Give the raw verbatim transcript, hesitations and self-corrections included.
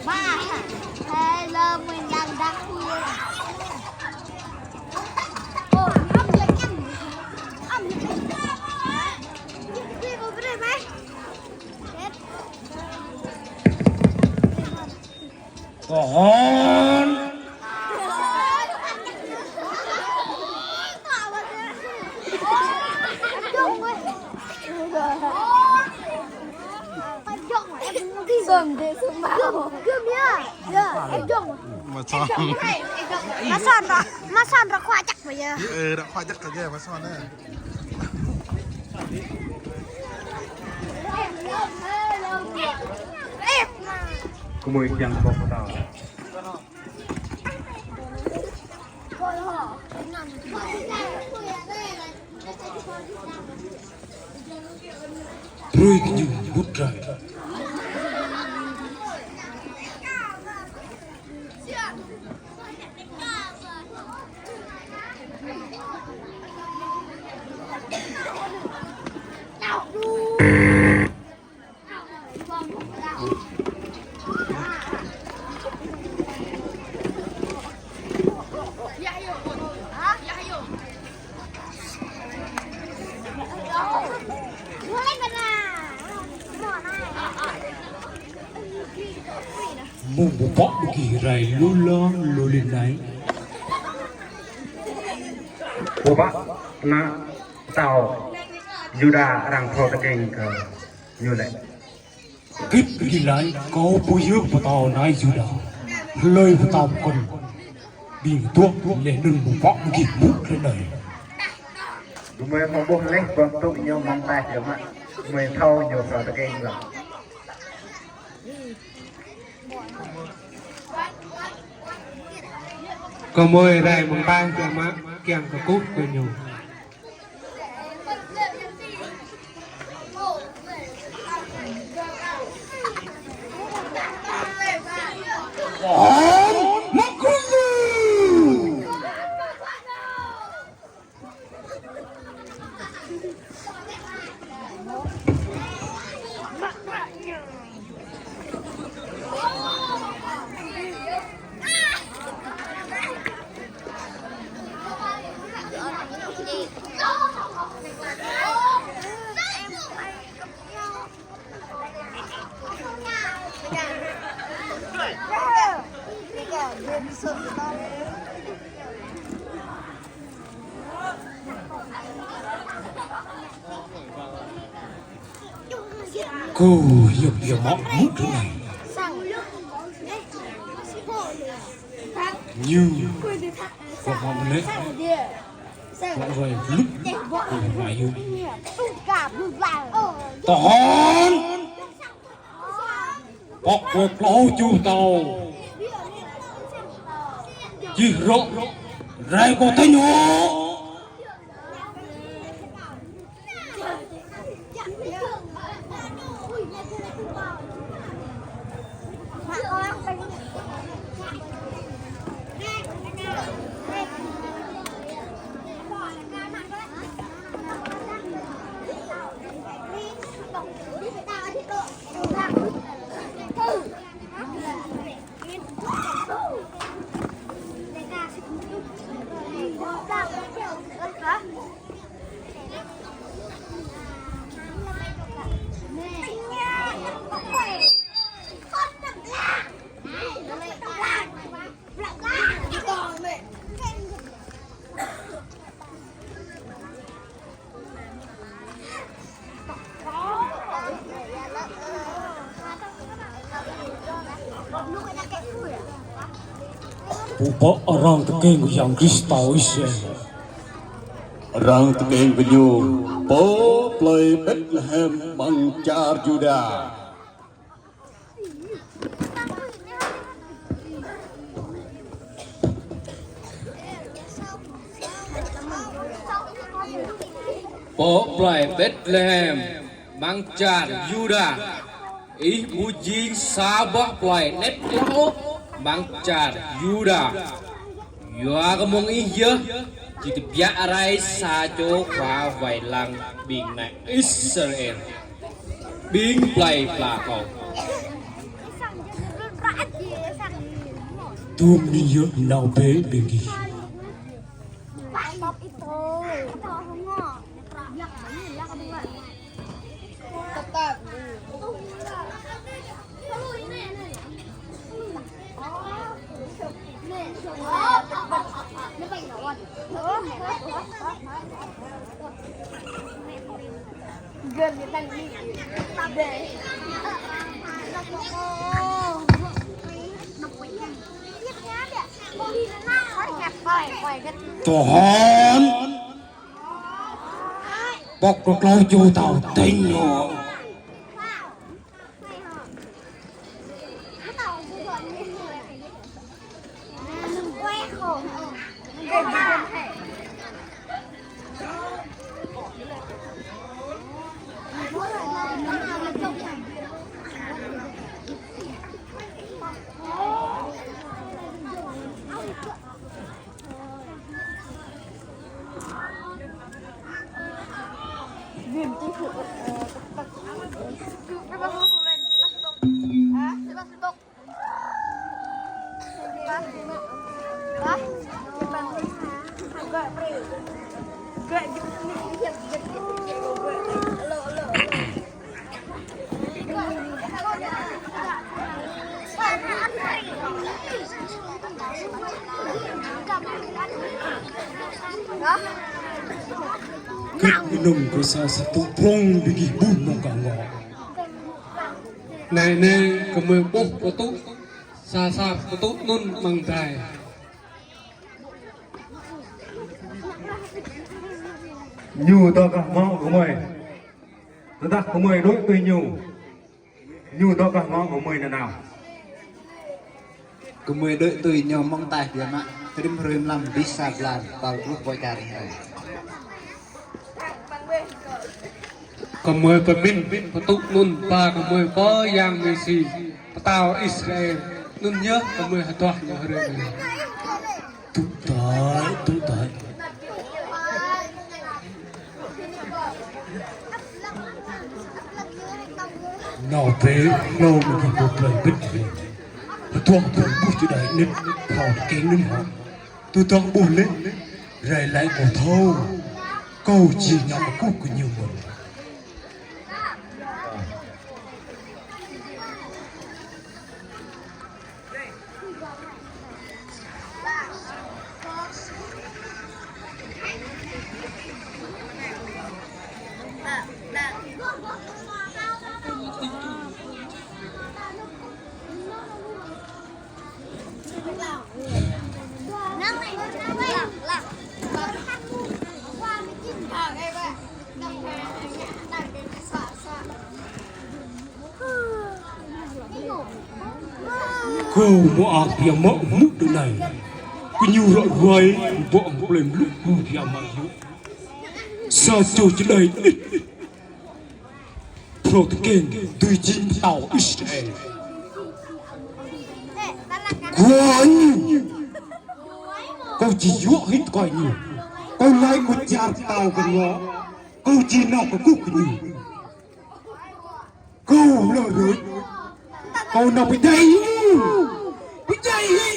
Ba, hello, mình đang đọc. Kôhon. Gơm, gơm ya. Ya, em dong. Mă son. Mă son ră, mă son ră khua čăk mă ya. Ơ, ră khua čăk kơ ya, mă son ya. Kơmơi kiăng kơ pơtao. Brơi kơ ñu mŭt rai. Mơ̆ng pơpŏk ƀu gih rai lu lŏn lu lin anai. Pơpă ană pơtao Yuđa arăng phrâo tơkeng kơ ñu lĕ? Git gih laĭ kâo ƀu yơh pơtao ană Yuđa. Hlơi pơtao pơkŏn ƀing tuăk lĕ anŭn pơpă ƀu gih mŭt rai anai. Gơmơi hmâo ƀuh leh ƀơ̆ng tŭ ñu mơ̆ng taih yơh mă. Gơmơi thâo ñu phrâo tơkeng lăng. Gơmơi rai mơ̆ng taih yơh mă, kiăng kơkuh kơ ñu. Kơ yơh yơh mă mŭt rai anai. Ñu kơ mă mơ̆ lĕ. Kơ rai lŭp kơ mă yơh. Tơhŏn. Pŏk kơ klâo čô pơtao. Čih rŏ. Rai kơ tơñŏ. Pơpă arăng tơkeng kơ Yang Krist pơtao Israel? Arăng tơkeng kơ ñu pơ plơi Betlehem amăng čar Yuđa. Pơ plei Betlehem, amăng čar Yuđa, ih ƀu jing sa boh plei anet klâo amăng čar Yuđa. Yua kơ mơ̆ng ih yơh či tơbiă rai sa čô khua wai lăng ƀing ană Israel, ƀing plei pla kâo. Tơm anai yơh nao bĕ ƀing gih. Tuhan, pŏk klâo čô tao tĕng ñu. Kơ mơnum kơ sa sa tŭ prong ƀing gih ƀuh mơ̆ng kâo ngŏ. Anai anai gơmơi ƀuh pơtŭ, sa sa pơtŭ anŭn amăng adai. Ñu dŏ gah mơ̆ gơmơi? Tơdah gơmơi đuaĭ tui ñu, ñu dŏ gah mơ̆ gơmơi nanao? Gơmơi đuaĭ tui ñu mơ̆ng ataih biă mă, rĭm hrơi mlam abih sa blan, tal pluh pơ čar ih rai. Gơmơi pơmĭn pơtŭ anŭn ba gơmơi pơ Yang Mêsi, pơtao Israel, anŭn yơh gơmơi hơduah ñu hrơi anai. Tŭ tai, tŭ tai. Nao bĕ, nao mơ̆ng gih pơ plei Betlehem. Hơduah ƀing ƀuh čơđai anet, phrâo tơkeng anŭn hŏ. Tơdah ƀuh laih, rai laĭ kâo thâo. Kâo či nao kơkuh kơ ñu mơ̆n. Kâo mơak biă mă mŭt tơ anai. Kơ ñu ră ruai, ƀô̆ hăng plei mlŭk kơ biă mă yơh. Sa čô čơđai anet. Phrâo tơkeng dưi jing pơtao Israel. Kâo ñu. Kâo či yua hĭ tơkơi ñu. Kâo laĭ kâo či pơtao kơ ñu. Kâo či nao kơkuh kơ ñu. Kâo lŏ rơ̆t. Kâo nao pơdjai ñu. Pơdjai ñu.